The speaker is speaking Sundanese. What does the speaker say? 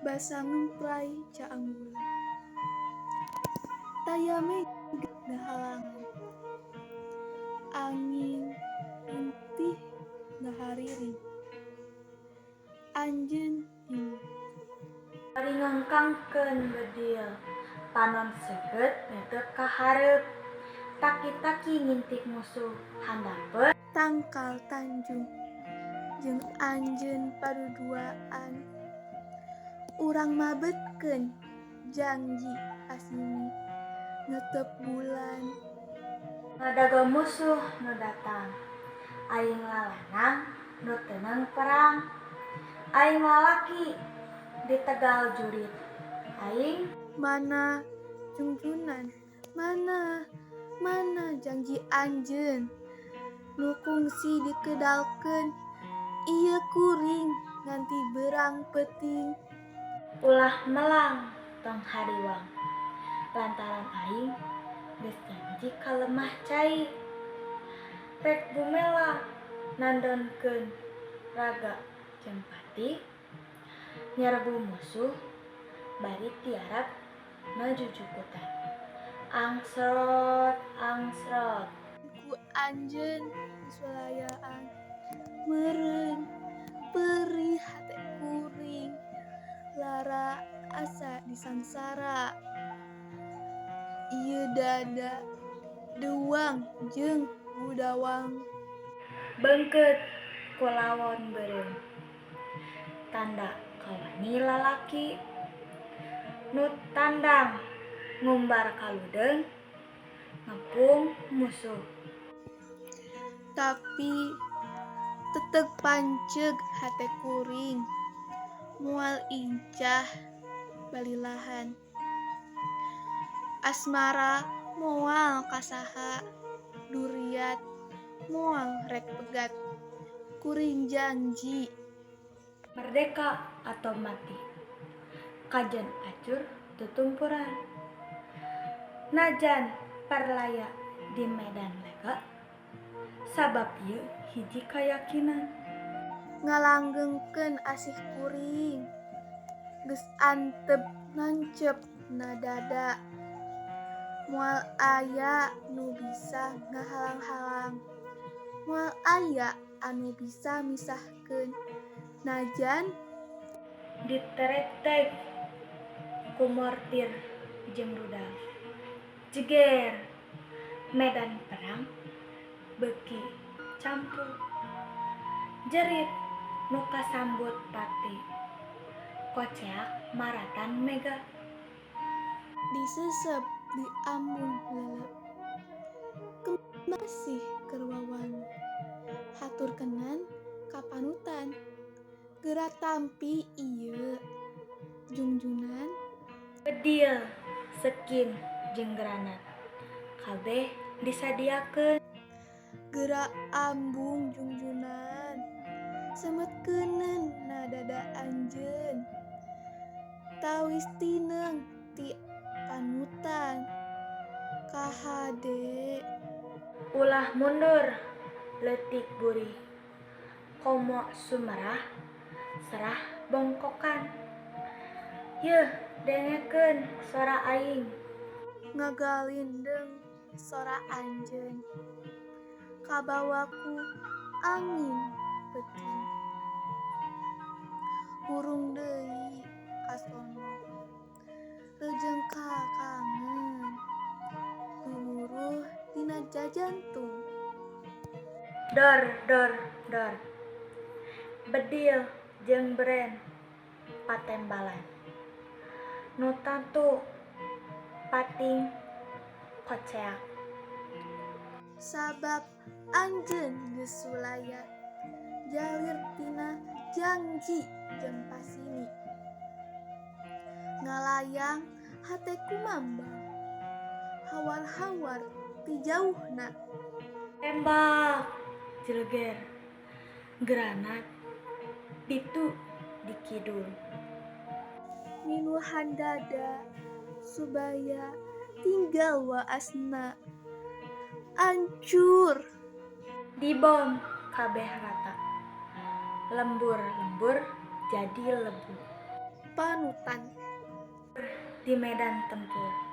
Basa ngempray caang bulan. Taya mega ngahalangan. Angin rintih ngahariring. Anjeun imut. Bari ngengkangkeun bedil, panon seukeut netep ka hareup. Taki-taki ngintip musuh handapeun. Tangkal Tanjung jeung anjeun paduduaan. Urang mabetkeun jangji pasini netep bulan. Ngadago musuh nu datang. Aing lalanang nu teu meunang perang. Aing lalaki di tegal jurit. Aing Mana jungjunan, mana mana jangji anjeun nu kungsi dikedalkeun. Ieu kuring nganti beurang peuting. Ulah melang tong hariwang lantaran aing geus janji ka lemah cai. Rek gumela nandonkeun raga jeung pati, nyerbu musuh bari tiarap ngajujukutan. Angsrot angsrot. Ku anjeun disulayaan. Meureun perih hate kuring. Lara asa disangsara. Ieu dada deuwang jeung gudawang. Beungkeut ku lawon beureum. Tanda kawani lalaki. Nu tandang ngumbar kaludeung ngepung musuh. Tapi teteg panceg hate kuring. Moal incah balilahan. Asmara moal ka saha. Duriat moal rek pegat. Kuring jangji. Merdeka atau mati. Kajen acur tutumpuran. Najan parlaya di medan lega. Sabab ieu hiji kayakinan. Ngalanggengkeun asih kuring. Geus antep nancep na dada. Moal aya nu bisa ngahalang-halang. Moal aya anu bisa misahkeun. Najan ditereteg ku mortir jeung rudal. Jeger medan perang beuki campuh. Jerit nu kasambut pati. Koceak maratan mega. Diseuseup di ambung lelep. Kembang asih keur wawangu. Haturkenan ka panutan. Geura tampi ieu jungjunan. Bedil, sekin jeung granat. Kabeh disadiakeun. Geura ambung jungjunan. Semetkeuneun na dada anjeun. Tawis tineung ti panutan. Kahade. Ulah mundur leutik burih. Komo sumerah serah bongkokan. Yeuh dengekeun sora aing. Ngagalindeng sora anjeun. Kabawa ku angin peuting. Hurung deui ka sono. Reujeng kakangen. Gumuruh dina jajantung. Dor dor dor. Bedil jeung bren patembalan. Nu tatu pating koceak. Sabab anjeun geus sulaya. Jalir tina jangji jeung pasini. Ngalayang hate kumambang. Hawar-hawar ti jauhna. Tembak jeleger. Granat pitu di kidul. Nginuhan dada subaya tinggal waasna. Ancur. Dibom kabeh rata. Lembur-lembur jadi lebu. Panutan. Di medan tempur.